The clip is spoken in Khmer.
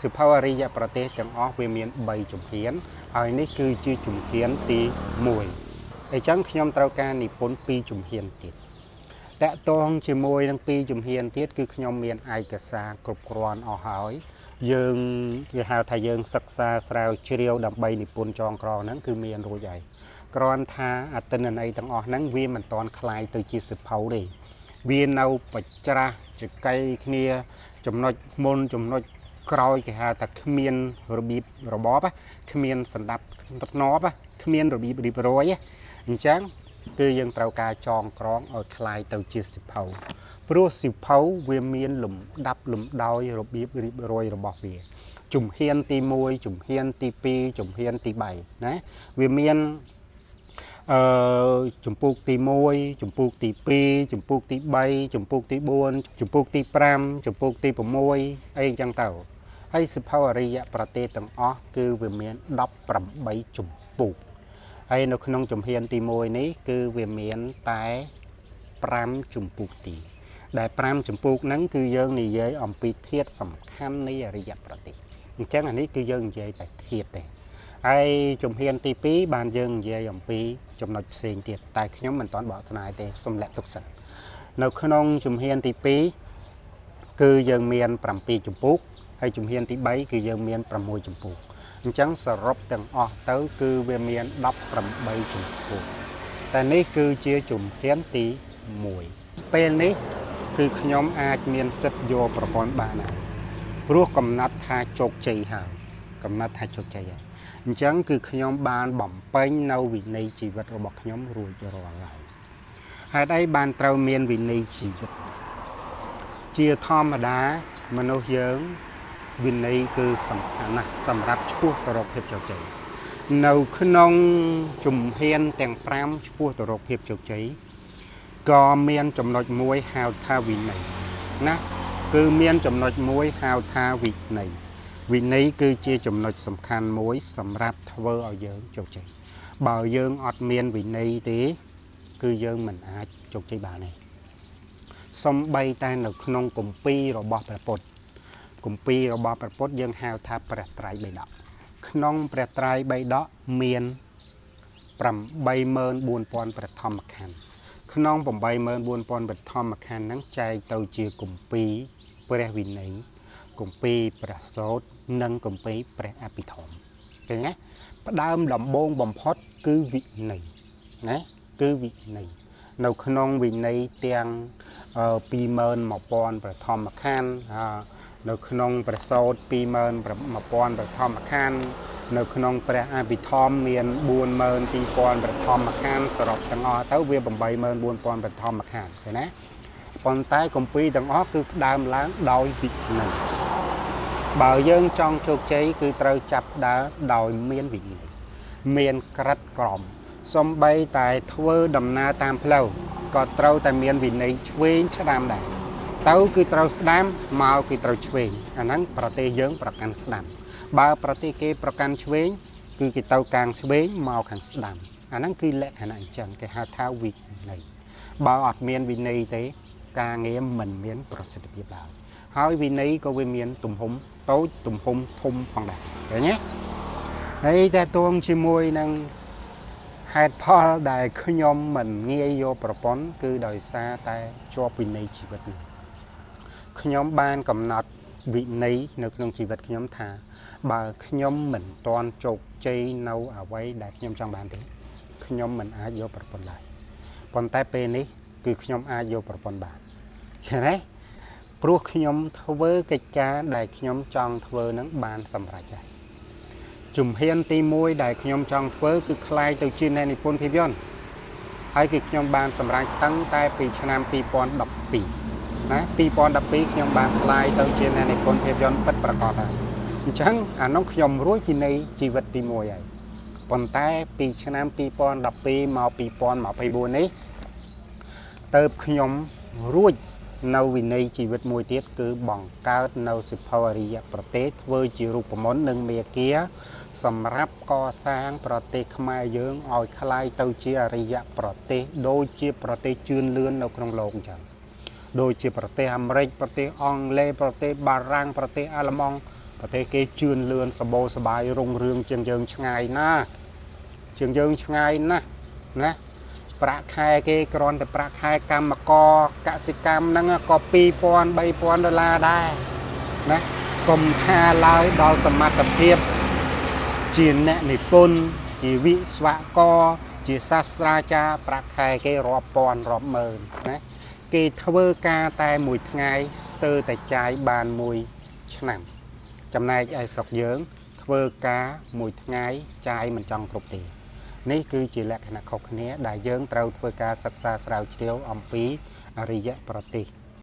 សៀវភៅអរិយប្រទេសទាំងអស់វាមាន3ជំហានហើយនេះគឺជាជំហានទី1អញ្ចឹងខ្ញុំត្រូវការនិពន្ធ2ជំហានទៀតតកតងជាមួយនឹង2ជំហានទៀតគឺខ្ញុំមានឯកសារគ្រប់គ្រាន់អស់ហើយយើងគេហៅថាយើងសិក្សាស្រាវជ្រាវដើម្បីនិពន្ធចងក្រងហ្នឹងគឺមានរួចហើយគ្រាន់ថាអតិនន័យទាំងអស់ហ្នឹងវាមិនទាន់คล้ายទៅជាសៀវភៅទេវានៅបច្រាស់ចកៃគ្នាចំណុចមុនចំណុចក្រោយគេហៅថាគ្មានរបៀបរបបគ្មានសន្តាប់ធ្នាប់គ្មានរបៀបរៀបរយអញ្ចឹងគឺយើងត្រូវការចងក្រងឲ្យคล้ายទៅជាសៀវភៅព្រោះសៀវភៅវាមានលំដាប់លំដោយរបៀបរៀបរយរបស់វាជំហានទី1ជំហានទី2ជំហានទី3ណាវាមានជំពូកទី1ជំពូកទី2ជំពូកទី3ជំពូកទី4ជំពូកទី5ជំពូកទី6អីចឹងទៅហើយសៀវភៅអរិយប្រទេសទាំងអស់គឺវាមាន18ជំពូកហើយនៅក្នុងជំហានទី1នេះគឺវាមានតែ5ជំពូកទីដែល5ជំពូកហ្នឹងគឺយើងនិយាយអំពីធាតុសំខាន់នៃអរិយប្រទេសអញ្ចឹងអានេះគឺយើងនិយាយតែធាតុទេហើយជំហានទី2បានយើងនិយាយអំពីចំណុចផ្សេងទៀតតែខ្ញុំមិនទាន់បកស្រាយទេសូមលាក់ទុកសិននៅក្នុងជំហានទី2គឺយើងមាន7ជំពូកហើយជំហានទី3គឺយើងមាន6ជំពូកអញ្ចឹងសរុបទាំងអស់ទៅគឺវាមាន18ជំពូកតែនេះគឺជាជំហានទី1ពេលនេះគឺខ្ញុំអាចមានសិទ្ធិយកប្រព័ន្ធបានហើយព្រោះកំណត់ថាជោគជ័យហើយកំណត់ថាជោគជ័យហើយអញ្ចឹងគឺខ្ញុំបានបំពេញនៅវិន័យជីវិតរបស់ខ្ញុំរួចរាល់ហើយហេតុអីបានត្រូវមានវិន័យជីវិតជាធម្មតាមនុស្សយើងវិន័យគឺសំខាន់ណាស់សម្រាប់ឆ្ពោះទៅរកភាពជោគជ័យនៅក្នុងជំហានទាំង5ឆ្ពោះទៅរកភាពជោគជ័យក៏មានចំណុចមួយហៅថាវិន័យណាគឺមានចំណុចមួយហៅថាវិន័យវិន័យគឺជាចំណុចសំខាន់មួយសម្រាប់ធ្វើឲ្យយើងជោគជ័យបើយើងអត់មានវិន័យទេគឺយើងមិនអាចជោគជ័យបានទេសំបីតែនៅក្នុងគម្ពីររបស់ព្រះពុទ្ធគម្ពីររបស់ព្រះពុទ្ធយើងហៅថាព្រះត្រៃបិដកក្នុងព្រះត្រៃបិដកមាន 84000 ព្រះធម្មខណ្ឌក្នុង 84000 ព្រះធម្មខណ្ឌហ្នឹងចែកទៅជាគម្ពីរព្រះវិន័យគម្ពីរព្រះសូត្រនិងគម្ពីរព្រះអភិធម្មឃើញទេផ្ដើមដំបូងបំផុតគឺវិន័យណាគឺវិន័យនៅក្នុងវិន័យទាំង 21000 ព្រះធម្មខណ្ឌនៅក្នុងព្រះសូត្រ 21000 ព្រះធម្មខណ្ឌនៅក្នុងព្រះអភិធម្មមាន 42000 ព្រះធម្មខណ្ឌសរុបទាំងអស់ទៅវា 84000 ព្រះធម្មខណ្ឌឃើញទេប៉ុន្តែគម្ពីរទាំងអស់គឺផ្ដើមឡើងដោយវិន័យបើយើងចង់ជោគជ័យគឺត្រូវចាប់ដើមដោយមានវិន័យមានក្រិតក្រមសំបីតែធ្វើដំណើរតាមផ្លូវក៏ត្រូវតែមានវិន័យឆ្វេងស្ដាំដែរទៅគឺត្រូវស្ដាំមកគឺត្រូវឆ្វេងអាហ្នឹងប្រទេសយើងប្រកាន់ស្ដាំបើប្រទេសគេប្រកាន់ឆ្វេងគឺគេទៅខាងឆ្វេងមកខាងស្ដាំអាហ្នឹងគឺលក្ខណៈអញ្ចឹងគេហៅថាវិន័យបើអត់មានវិន័យទេការងារមិនមានប្រសិទ្ធភាពឡើយហើយវិន័យក៏វាមានទំហំតូចទំហំធំផងដែរឃើញទេហើយតែតួងជាមួយនឹងហេតុផលដែលខ្ញុំមិនងាយយកប្រពន្ធគឺដោយសារតែជាប់វិន័យជីវិតនេះខ្ញុំបានកំណត់វិន័យនៅក្នុងជីវិតខ្ញុំថាបើខ្ញុំមិនទាន់ជោគជ័យនៅអ្វីដែលខ្ញុំចង់បានទេខ្ញុំមិនអាចយកប្រពន្ធឡើយប៉ុន្តែពេលនេះគឺខ្ញុំអាចយកប្រពន្ធបានឃើញទេព្រោះខ្ញុំធ្វើកិច្ចការដែលខ្ញុំចង់ធ្វើនឹងបានសម្រេចហើយជំហានទី1ដែលខ្ញុំចង់ធ្វើគឺក្លាយទៅជាអ្នកនិពន្ធភាពយន្តហើយគឺខ្ញុំបានសម្រេចតាំងតែពីឆ្នាំ2012ណា2012ខ្ញុំបានក្លាយទៅជាអ្នកនិពន្ធភាពយន្តពិតប្រាកដហើយអញ្ចឹងអានោះខ្ញុំរួចពីនៃជីវិតទី1ហើយប៉ុន្តែពីឆ្នាំ2012មក2024នេះទៅខ្ញុំរួចនៅវិន័យជីវិតមួយទៀតគឺបង្កើតនៅសៀវភៅអរិយប្រទេសធ្វើជារូបមន្តនិងមេគាសម្រាប់កសាងប្រទេសខ្មែរយើងឲ្យក្លាយទៅជាអរិយប្រទេសដូចជាប្រទេសជឿនលឿននៅក្នុងលោកអញ្ចឹងដូចជាប្រទេសអាមេរិកប្រទេសអង់គ្លេសប្រទេសបារាំងប្រទេសអាល្លឺម៉ង់ ប្រទេសគេជឿនលឿន សម្បូរសបាយ រុងរឿងជាងយើងឆ្ងាយណាស់ ជាងយើងឆ្ងាយណាស់ណា។ ប្រាក់ខែគេគ្រាន់តែប្រាក់ខែកម្មករកសិកម្មហ្នឹងក៏2000 3000ដុល្លារដែរណា កុំថាឡើយដល់សមត្ថភាពជាអ្នកនិពន្ធ ជាវិស្វករ ជាសាស្ត្រាចារ្យ ប្រាក់ខែគេរាប់ពាន់រាប់ម៉ឺនណា។ គេធ្វើការតែមួយថ្ងៃស្ទើរតែចាយបានមួយឆ្នាំ ចំណែកឯស្រុកយើងធ្វើការមួយថ្ងៃចាយមិនចង់គ្រប់ទេ។ នេះគឺជាលក្ខណៈខុសគ្នាដែលយើងត្រូវធ្វើការសិក្សាស្រាវជ្រាវអំពីអរិយប្រទេស។